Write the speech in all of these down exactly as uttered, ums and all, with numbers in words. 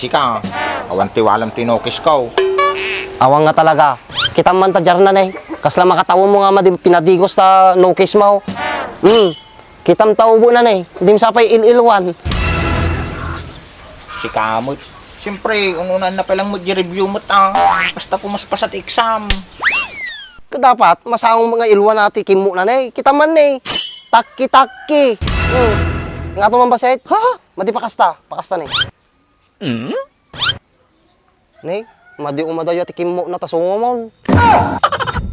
Sika, awan ti walam ti nokisko. Awan nga talaga. Kitam man ta diarna ne. Kasla makatawenmo nga madi pinadigos ta nokisko. Hmm. Kitam ta ubona ne. Diam sa pay il-ilwan. Sika met. Siyempre, un-unaenna pay lang met di review met, ah. Basta pumaspasa ti exam. Ket dapat, masango nga ilwana ti kimmona ne. Kitam man ne. Takki-takki. Hmm. Nga to man baset? Ha? Madi pakasta. Pakasta ne. Hmm? Ne? Madi umadayo ti kimmona ta sumomon.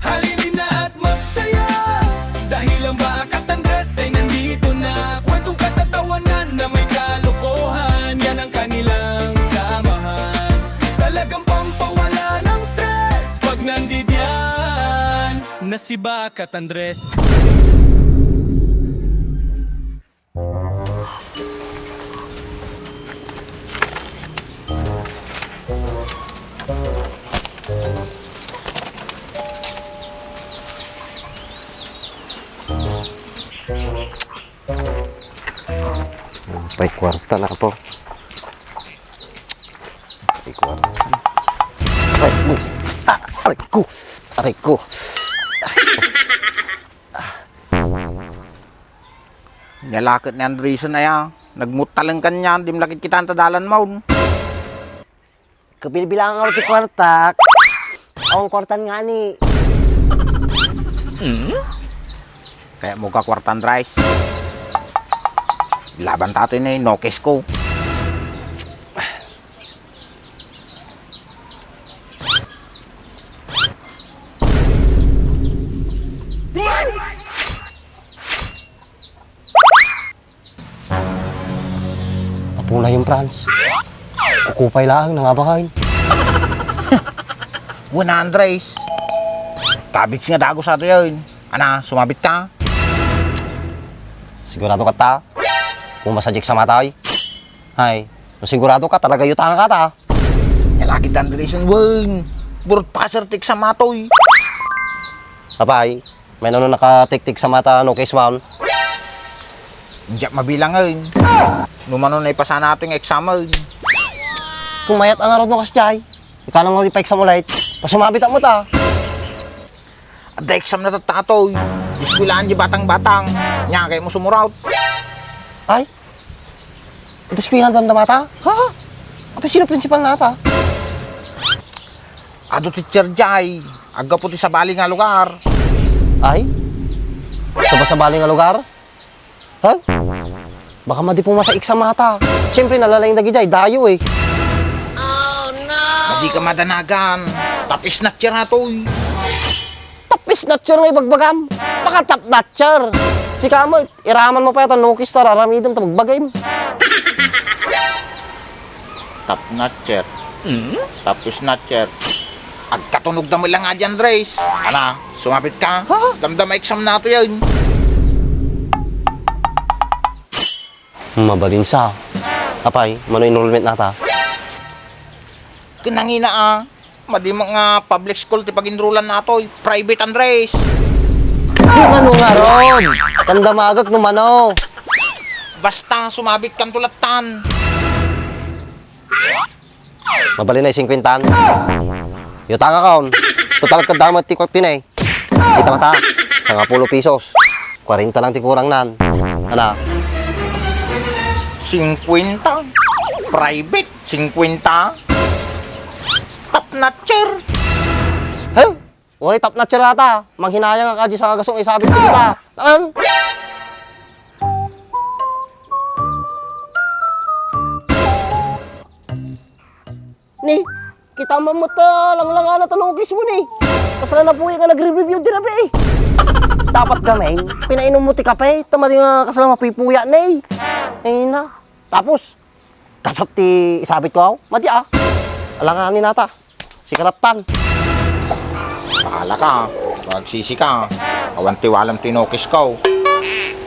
Halina't magsaya, dahil ang Bakat Andres ay nandito na. Kwentong katatawanan na may kalokohan, yan ang kanilang samahan. Talagang pampawala ng stress pag nandidiyan na si Bakat Andres. Pay kwarta na po. Pay kwarta. Aray ko. Ah, aray ko. Aray ko. Nia la ket ni Andresen aya, nagmuttaleng kanian, diam la kitkitaen ta dalan mawn. Kabilbilangan ti kuartak. Awan kuartan ngani. Hmm? Kayatmo ka kuarta, Andres? Laban ta toy ne, nokisko. Apo na yung Franz. Kukupay laeng, nangabakan. Wen, Andres. Kabits nga dagus ato yan. Ana, sumabit ka? Sigurado ka ta? Kung masadya sa matay? Ay, no sigurado ka, talaga yutang ka ta. Nia la ket Andresen wen. Burot passer ti exam atoy. Apay, may nano nakatiktik sa mata no case man? Diak mabilangen. No mano naipasana ato nga examen. Kumayat ang arot no kasjay. Ikaw lang di pa exam ulit. Pasumabit mo ta. Adda exam na tatta atoy. Eskwelahan di batang-batang. Nia kayatmo sumuraot. Ay? Adda eskwelahan damdamata? Ha? Apay sino principal nata? Adu teacher jay. Aggapu ti sabali nga lugar. Ay? Saba-sabali nga lugar? Ha? Baka madi pumasa exam ata. Siyempre, nalaing dagijay, dayo eh. Madi ka madanagan. Tap snatcher atoy. Tap snatcher nga ibagbagam. Baka tap notcher. Sika mo, iraman mo pa yata nokis ta raramidem ta bagbagam. Tap notcher. Hmm? Tap snatcher. Agkatunogda met lang nga di, Andres. Ana, sumabit ka? Ha? Damdama exam na to yan. Mabalin sa. Apay, mano enrollment nata? Kinangina, ah. Madi nga public school ti pag-enrollan natoy. Private, Andres. Di mano nga ron. Damdamagak no mano. Basta, sumabit kanto lattan. Mabalin ay singkuentan. Yutangakon. Total, kadamot ti kuarta ne. Kita mata. Sangapulo pesos. Kuarenta lang ti kurang nan. Ana? Singkuenta. Private. Singkuenta. Top notcher. He? Uray, top notcher ata. Manghinayang ka di sa gasong isabit ko kita. Taan? Ni, kita mo mo ta langlangana ta nokis mo ni. Kasla napuya nga nagre-review di rabi eh. Dapat gamin, pinainom mo ti kape, ta madi nga kasla mapupuya ni. Ay na. Tapos, kasat ti isabit ko, madi ah. Alanganin nata. Sikalattan. Bahala ka. Agsisi ka. Awan ti walam ti nokis ko.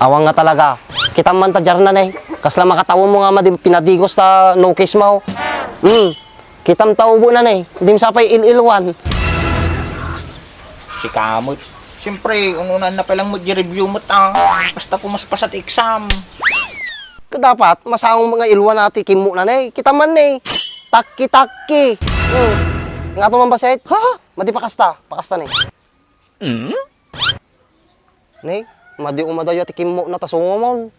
Awan nga talaga. Kitam man ta diarna ne. Kasla makatawen mo nga madi pinadigos ta nokis mo. Hmm. Kitam ta ubo na ne. Diam sa pay il-ilwan. Sika met. Siyempre, un-unaenna pay lang met di review met, ah. Basta pumaspasa ti exam. Ket dapat, masango nga ilwana ti kimmona ne. Kitam man ne. Takki-takki. Hmm. Nga to man basit? Ha? Madi pakasta. Pakasta ni. Hmm? Ni, madi umadaya ti kimmona ta sumomon.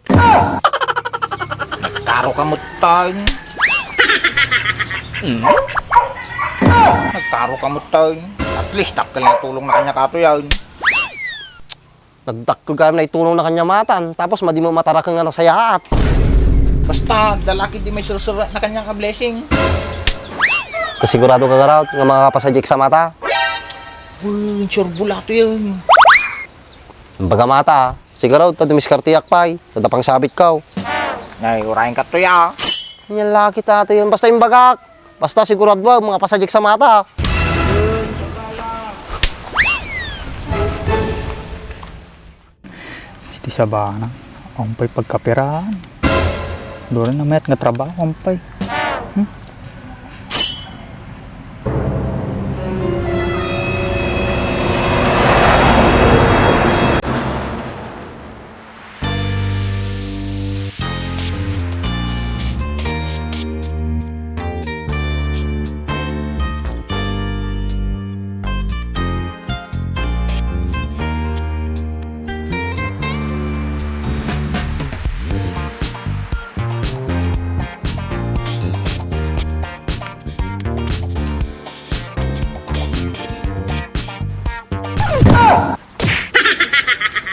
Nagtaro ka met tayo. Hmm? Nagtaro ka met tayo. At least, dakkel na tulong na kanya kato yan. Nagdakkel kami na itulong na kanya matan, tapos madi mo mataraken nga nasayaat. Basta, lalaki di may sursurat na kanya ka blessing. Kasigurado ka, Garaut, nga makakapasa di eksamata? Uy, sure bulato yan. Baga mata, sigurado, ta dumiskartiak pay, ta da pang sabit kaw. Nay, urayan ka to ya. Yan laki tato yan, basta imbagak. Basta sigurado, mga pasadik sa mata. Iti sabana, awan pay pagkapiraan. Dura na mayat nga trabaho, awan pay. Hmm?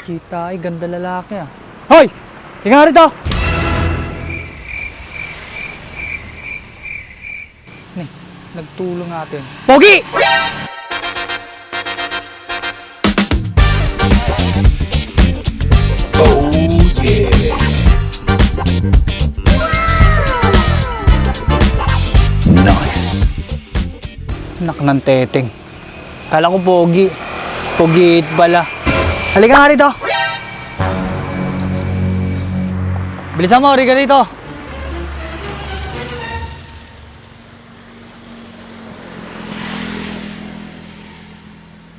Kita ay ganda lalaki, ah. Hoy! Tingnan rito! Ni, nagtulong natin. Pogi! Oh yeah! Nice! Nak ng teteng. Kala ko pogi. Pogi pala. Halika nga rito. Bilisan mo, halika rito.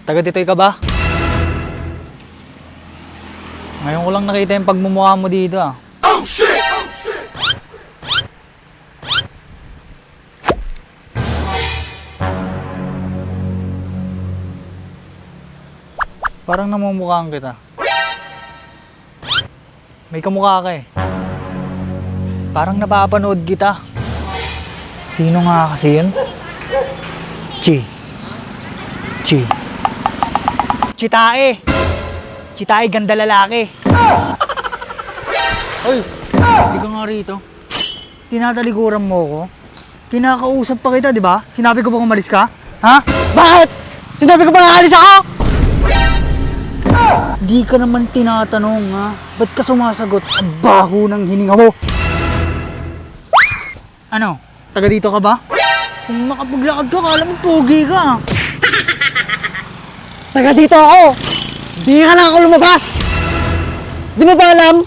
Taga ditoy ka ba? Ngayon ko lang nakita yung pagmumukha mo dito, ah. Parang namumukhaan kita. May kamukha ka eh. Parang napapanood kita. Sino nga kasi yun? Chi. Chi. Chitae. Chitae, ganda lalaki. Hoy, di ka nga rito. Tinatalikuran mo ko? Kinakausap pa kita, di ba? Sinabi ko ba umalis ka? Ha? Bakit? Sinabi ko ba nga alis ako? Di ka naman tinatanong, ha? Ba't ka sumasagot? Ang baho ng hininga mo! Ano? Taga dito ka ba? Kung makapaglakad ka, kala mo pogi ka. Taga dito ako. Di ka lang ako lumabas. Di mo ba alam?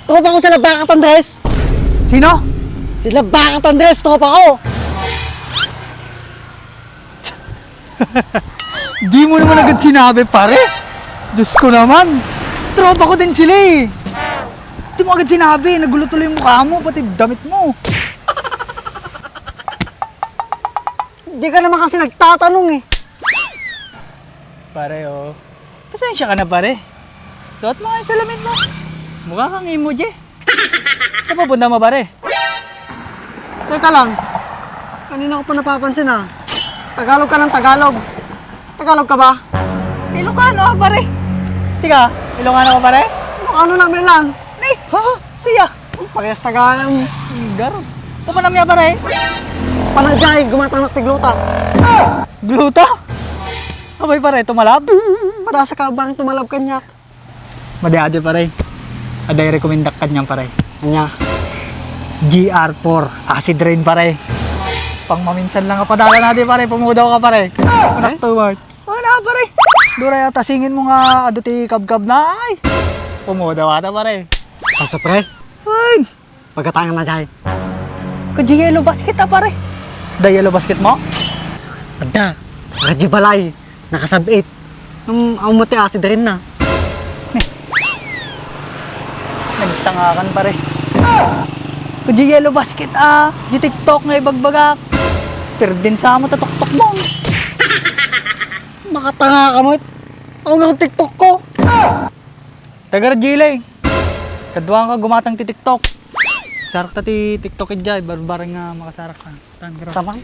Tropa ko sila Bakat Andres. Sino? Sila Bakat Andres, tropa ko. Di mo naman agad sinabi, pare. Diyos ko naman. Tropa ko din sila eh. Di mo agad sinabi. Nagulo tuloy yung mukha mo, pati damit mo. Di ka naman kasi nagtatanong eh. Pare, oh. Pasensya ka na, pare. Suot mo nga yung salamin mo. Mukha kang emoji. Saan pupunta mo, pare? Teka lang. Kanina ko pa napapansin, ah. Tagalog ka ng Tagalog. Tagalog ka ba? Ilocano, ah, pare. Tika, Ilocano ka, pare? Ilocano namin lang. Ni? Ha? Siya? Parehas Tagalog. Garo. Pamanam niya, pare? Panajay, gumatanak ti gluta. Gluta? Abay, pare, tumalab? Padasa ka bang tumalab kanya? Madi-adi, pare. Aday rekomendak kanya, pare. Anya? G R four, acid rain, pare. Pang maminsan lang nga padala na di, pare. Pumudaw ka, pare. Anak to, man. Wala, pare. Dura yata singin mo nga adu ti kabkab na, ay. Pumudaw ata, pare. Asa, pre? Ay! Pagkatangan na, jay. Kadi yellow basket, ah, pare. Da yellow basket mo? Adda. Radyo balay. Nakasabit. Nung amo ti acid rain na. Nagtangakan, pare. Kadi yellow basket, ah. Di TikTok nga ibagbagak. Pirdin sa mo ta tuktok mo. Makatanga ka met. Ako nga TikTok ko. Taga Jilay. Kaduan ka gumatang ti TikTok. Sarak ta ti TikTok ijay, barbareng nga makasarak ka. Tan, garo. Tama.